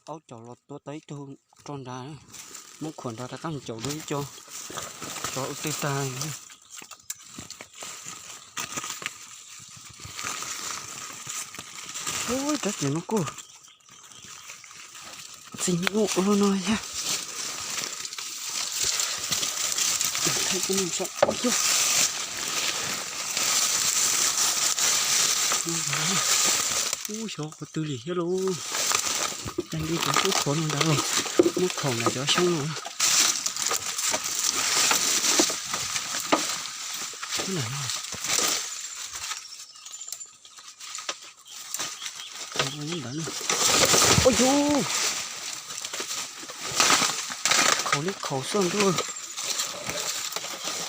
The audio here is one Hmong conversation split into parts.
Aub caum los tua tau ib tug rau nrad, muab khuam nrad rov qab mus caum dua ib co, tsov ua twg tag. Ub, rab riam no kuj txi nyuj ua luaj no thiab. Ub, xyov qhov twg li thiab lauj. Tag nrho cov xyoob khov no ntag, muab khaum nram cov xyoob no. Ua yus, khaum li khaum xwb ntuj,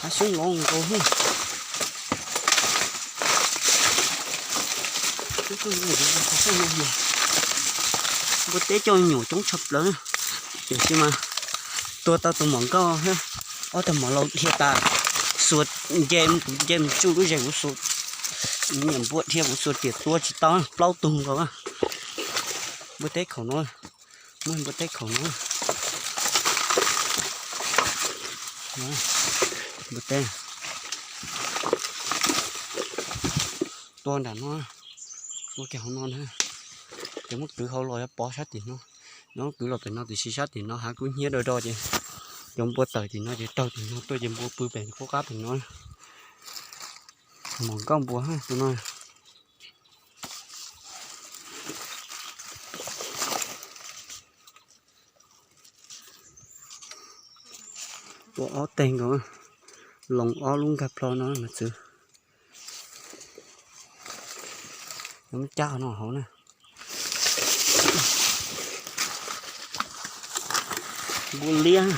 hav xyoob lov nkaus. Npua teb coj nyuam coob tshaj plaws, tiam sis mas tua tau tus maum nkauj thiab ob tug maum laus dhia tas, xuas nce, nce mus tsuj lub zes kuv xuas, niam npua dhia kuv xuas riam tua tsis tau, plaub tug nkaus. Npua teb khaum no, muaj npua teb khaum no. Npua teb tua nram no, tua kiag hauv no na. Ces muab kwv hauv los yuav pov sab tim no, no kwv los pem no tiam sis sab tim no hav kub hnyiab do do ces cov npua tawm tim no ces raug tim no tuaj ces npua pw pem qub qab pem no. Maum nkauj npua tus no. Tua ob teg nkaus, loos ob lub nkag plho no mas txwv. Muab cab no hauv na. Npua liab,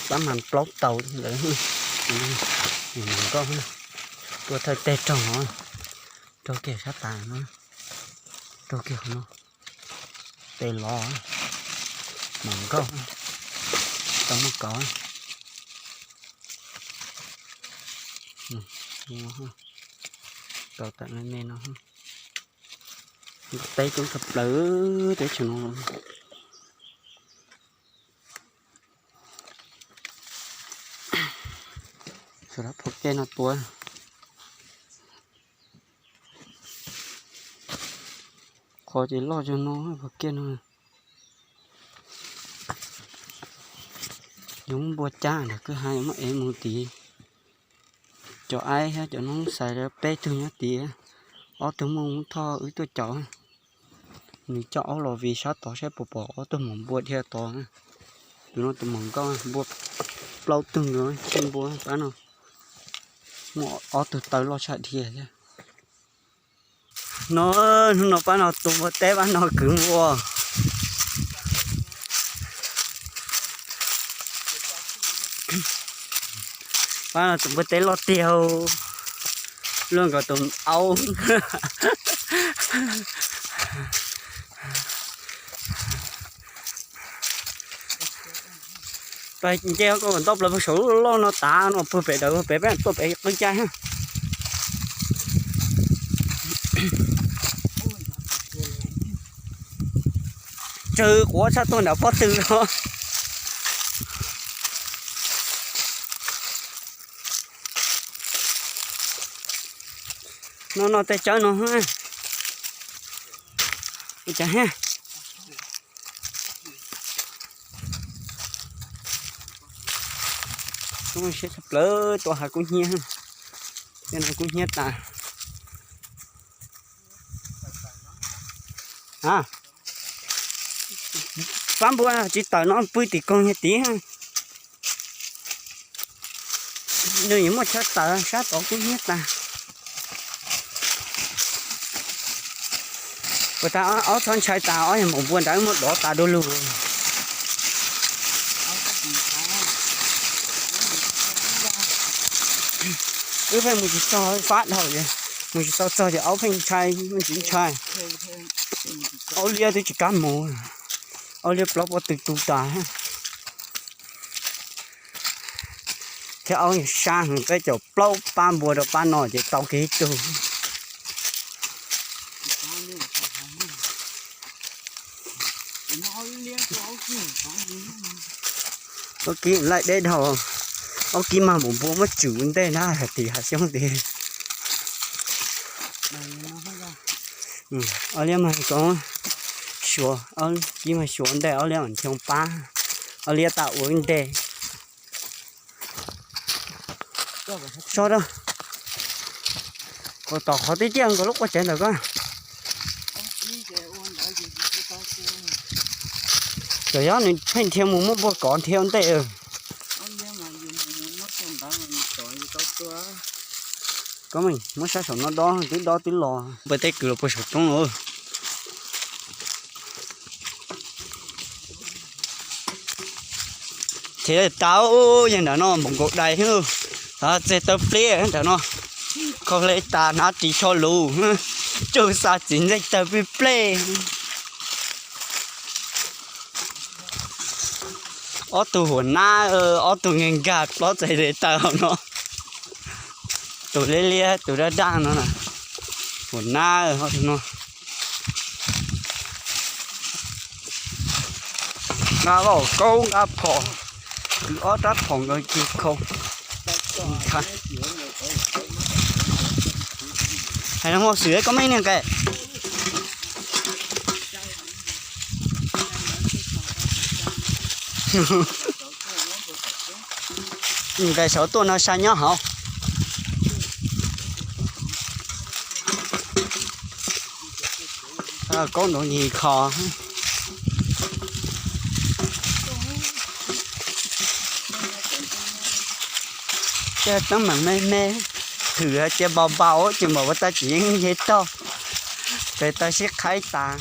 pab mas plaub tau lawm. Maum nkauj, tua thawj teg raug no, raug kiag sab tas no, raug kiag qhov no. Tes lov, maum nkauj, tau muaj kauv. Kauv tawm me me no. Npua teb coob tshaj plaws teb chaws no. Sawv daws phua kej no tua. Qhov ces loj zog no phua kej no. Yus muab npua cab nram kwj ha yuav muab ev mus tid. Cov aib thiab cov noob xais peb tug nyob tid, ob tug muaj hmoov thoj wb tuaj caum. Nws coj aub los vij sab tod saib puas pom ob tug maum npua dhia tod. Tus no tus maum nkauj npua plaub tug nkaus, tsib npua pab no. Muaj ob tug taw loj tshaj dhia thiab. No, hnub no pab no tus npua teb pab no kwv npua. Pab no tus npua teb loj tiag, luaj nkaus tus aub. Pab nce koj ntau plaws puag saum lub loj no tas no puag pem daws pem peb tuaj pem qw caij. Tsawg quav tshaj tuaj nram pob tw no. No no tej tsawb no. Ua cas ha. Siab tshaj plaws tua hav kub hnyiab, tej no kub hnyiab tas. A, pab npua tsis tawm no pw tim koog nyiag tid. Nws yuav muaj chaw tawm sab tod kub hnyiab tas. Puas tas ob txhob ntshai tas ob yog maum npua nrad wb muab dov tas dua lug. Wb pheej mus tsis txog fab dhau, mus tsis tau txog ces aub pheej ntshai, mus tsis ntshai. Aub liab twb tsis kam mus, aub liab plaub pob tw tu tas. Thiab aub sab heev, peb caum plaub pab npua rau pab no ces tau kiag ib tug. Ob kib laij deb dhau, ob kib mag npua muab tsum ntej na hais tias hav xyoob tiag. Ob liab mag koob, ob kib mag xyuas ntej, ob liab mam nthoo pab, ob liab tau ua ib ntej. Soj da, kuv tom qhov twb ciaj nkaus lub quaj tsev ntawm ko. Txawm yog nws pheej nrhiav mus muab npua kov nrhiav ua ntej. Koj muab sab saum no dob, twb dob twb los, npua teb kwv los puag saum roob lawm. Ces tas, yog ntawm no npaum nkaus dais, txog txeg taw pleb ntawm no, kho hle tas hnav ris tsho lus, tsuj xa txiv ntsej tawg pleb pleb. Ob tug huam nab, ob tug nkag nkag plob txais taw hauv no. Tus liab liab tus daj daj no na, huam nab ob tug no. Nqa lauj kaub nqa phom, kwv ob rab phom nkaus cig khau. Hais no mus xwm koj mej niag nqes. Nqes saud tuaj no sa nyob hauv. Kaub nrov ncig kho. Tej teeb meem me me, hwm hais tias npau npau ces npaum ua tau tsis yeej nce tog, pes tau sib qhaib tas.